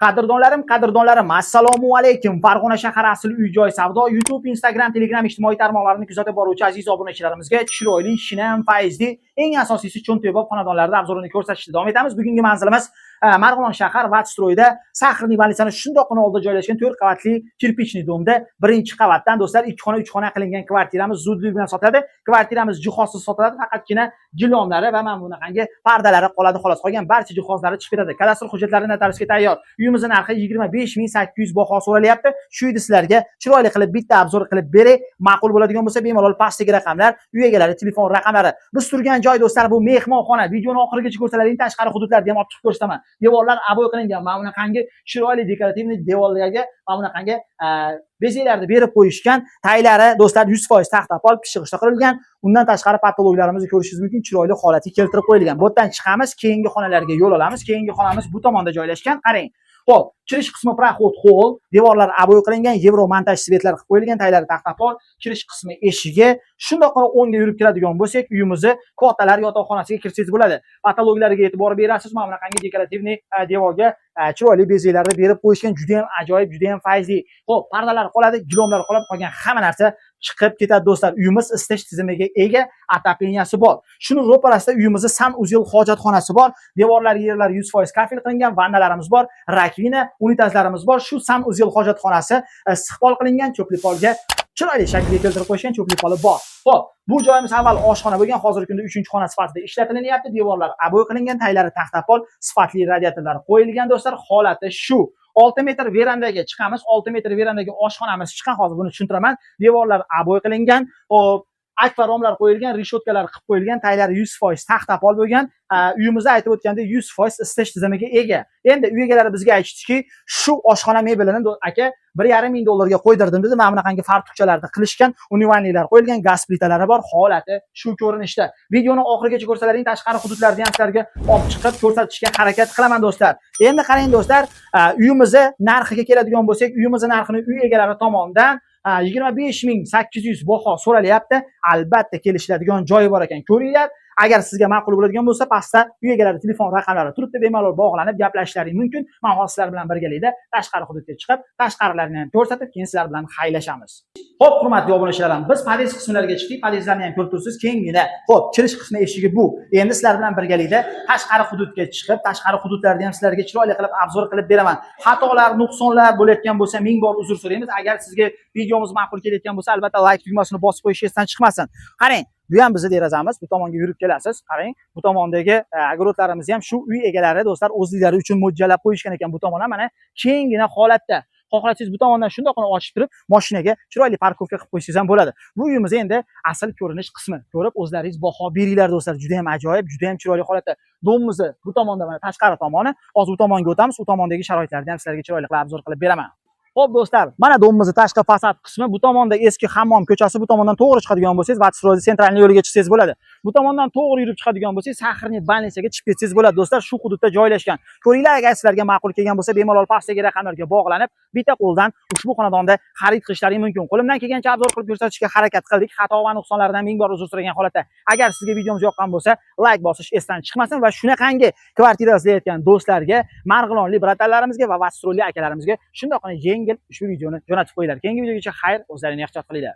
Qadrdonlarim, qadrdonlarim, assalomu alaykum. Farg'ona shahar Asl uy joy savdo YouTube, Instagram, Telegram ijtimoiy tarmoqlarini kuzatib boruvchi aziz obunachilarimizga chiroyli, shinam, fayzli, eng asosiysi cho'ntakbop xonadonlarda обзор ini ko'rsatishda davom etamiz. Bugungi manzilimiz Marg'ilon shahar Vatстройda Сахарный больница ni shundoqqina oldida joylashgan 4 qavatli кирпичный дом da birinchi qavatdan, do'stlar, 2 xona, 3 xona qilingan kvartiramiz zudlik bilan sotiladi. Kvartiramiz jihozsiz sotiladi, faqatgina gilomlari va mana bunaqangi pardalari qoladi xolos. Qolgan barcha jihozlari chiqib ketadi. Kadastr hujjatlari notariusga tayyor. Uyimizni narxi 25 800 baho so'ralyapti. Shu uyni sizlarga chiroyli qilib bitta обзор qilib beray. Ma'qul bo'ladigan bo'lsa, bemalol pastdagi raqamlar, uy egalari telefon raqamlari. Biz turgan joy, do'stlar, bu mehmonxona. Videoni oxirigacha ko'rsalaring, tashqari hududlarni ham olib chiqib ko'rsataman. Devorlar обой qilingan. Mana bunaqangi chiroyli декоративный devorlarga mana bunaqangi bezaklarni berib qo'yishgan. Taylari, do'stlar, 100% taxta pol, pishiq qilingan. Undan tashqari потолок larimizni ko'rishingiz mumkin, chiroyli holatga keltirib qo'yilgan. Bu yerdan chiqamiz, keyingi xonalarga yo'l olamiz. Keyingi xonamiz bu tomonda joylashgan. Qarang. Xo'p, kirish qismi проход холл, devorlar обой qilingan, yevro montaj свет lar qilib qo'yilgan, taylari taxta pol, kirish qismi eshigi. Shundoqqina o'ngga yurib kiradigan bo'lsak, uyimizni kattalar yotoqxonasiga kirsangiz bo'ladi. Потолок lariga e'tibor berasiz, mana bunaqangi декоративный devorga chiroyli bezaklarni berib qo'yishgan, juda ham ajoyib, juda ham fayzli. Xo'p, pardalar qoladi, gilomlar qoladi, qolgan hamma narsa chiqib ketadi, do'stlar. Uyimiz isitish tizimiga ega, отопления si bor. Shuni ro'parasida uyimizni санузел hojatxonasi bor. Devorlar, yerlar 100% kafel qilingan, vannalarimiz bor, раковина, unitazlarimiz bor. Shu санузел hojatxonasi issiqpol qilingan, cho'pli polga chiroyli shaklga keltirib qo'yishgan, cho'pli poli bor. Xo'p, bu joyimiz avval oshxona bo'lgan, hozirgi kunda 3-xona sifatida ishlatilyapti. Devorlar обой qilingan, taylari taxta pol, sifatli radiatorlar qo'yilgan, do'stlar, holati shu. 6 metr verandaga chiqamiz. 6 metr verandaga oshxonamiz chiqqan. Hozir buni tushuntiraman. Devorlar обой qilingan. Xo'p, akvaromlar qo'yilgan, reshotkalar qilib qo'yilgan, taylari 100% taxta pol bo'lgan. Uyimizda aytib o'tgandek 100% isitish tizimiga ega. Endi uy egalari bizga aytishdiki, shu oshxona mebelini aka 1,5 ming dollarga qo'ydirdim dedi. Mana bunaqangi fartukchalarni qilishgan, умывальник lar qo'yilgan, gaz plitalari bor, holati shu ko'rinishda. Videoni oxirigacha ko'rsalaring, tashqari hududlarni ham sizlarga olib chiqib ko'rsatishga harakat qilaman, do'stlar. Endi qarang, do'stlar, uyimizni narxiga keladigan bo'lsak, uyimizni narxini uy egalari tomonidan 25 800 baho so'ralyapti. Albatta kelishiladigan joyi bor ekan. Ko'ringlar. Agar sizga ma'qul bo'ladigan bo'lsa, pastda uy egalari telefon raqamlari turibdi, bemalol bog'lanib gaplashishlaring mumkin. Men hozir sizlar bilan birgalikda tashqari hududga chiqib, tashqarilarni ham ko'rsatib, keyin sizlar bilan xayrlashamiz. Xo'p, hurmatli obunachilarim, biz pod'ezd qismlariga chiqdik. Pod'ezdlarni ham ko'rib turibsiz, kenggina. Xo'p, kirish qismi eshigi bu. Endi sizlar bilan birgalikda tashqari hududga chiqib, tashqari hududlarni ham sizlarga chiroyli qilib обзор qilib beraman. Xatolar, nuqsonlar bo'layotgan bo'lsa, ming bor uzr so'raymiz. Agar sizga videomiz ma'qul kelayotgan bo'lsa, albatta like tugmasini bosib qo'yish esdan chiqmasin. Qarang, bu ham bizni derazamiz. Bu tomonga yurib kelasiz. Qarang, bu tomondagi огород larimizni ham shu uy egalari, do'stlar, o'zlari uchun mo'ljallab qo'yishgan ekan. Bu tomon ham mana kenggina holatda. Xohlasangiz, bu tomondan shundoqqina ochib turib, mashinaga chiroyli парковка qilib qo'ysangiz ham bo'ladi. Bu uyimiz endi asl ko'rinish qismi. Ko'rib o'zlaringiz baho beringlar, do'stlar. Juda ham ajoyib, juda ham chiroyli holatda. Дом imizni bu tomonda mana tashqari tomoni. Hozir u tomonga o'tamiz. U tomondagi sharoitlarni ham sizlarga chiroyli qilib обзор qilib beraman. Xo'p, do'stlar, mana дом imizni tashqi fasad qismi. Bu tomonda eski hammom ko'chasi, bu tomondan to'g'ri chiqadigan bo'lsangiz, Vatстрой центральный yo'liga chiqsangiz bo'ladi. Bu tomondan to'g'ri yurib chiqadigan bo'lsangiz, Сахарный больница ga chiqib ketsangiz bo'ladi, do'stlar. Shu hududda joylashgan. Ko'ringlar, agar sizlarga ma'qul kelgan bo'lsa, bemalol pastdagi raqamlarga bog'lanib, bitta qo'ldan ushbu xonadonda xarid qilishlaring mumkin. Qo'limdan kelgancha обзор qilib ko'rsatishga harakat qildik. Xato va nuqsonlardan ming bor uzr so'ragan holatda. Agar sizga videomiz yoqqan bo'lsa, like bosish esdan chiqmasin va shunaqangi kvartira izlayotgan do'stlarga, marg'ilonlik брат anlarimizga va Vatстрой li akalarimizga shundoqqina yengil ushbu videoni jo'natib qo'yinglar. Keyingi videogacha xayr, o'zlaringni ehtiyot qilinglar.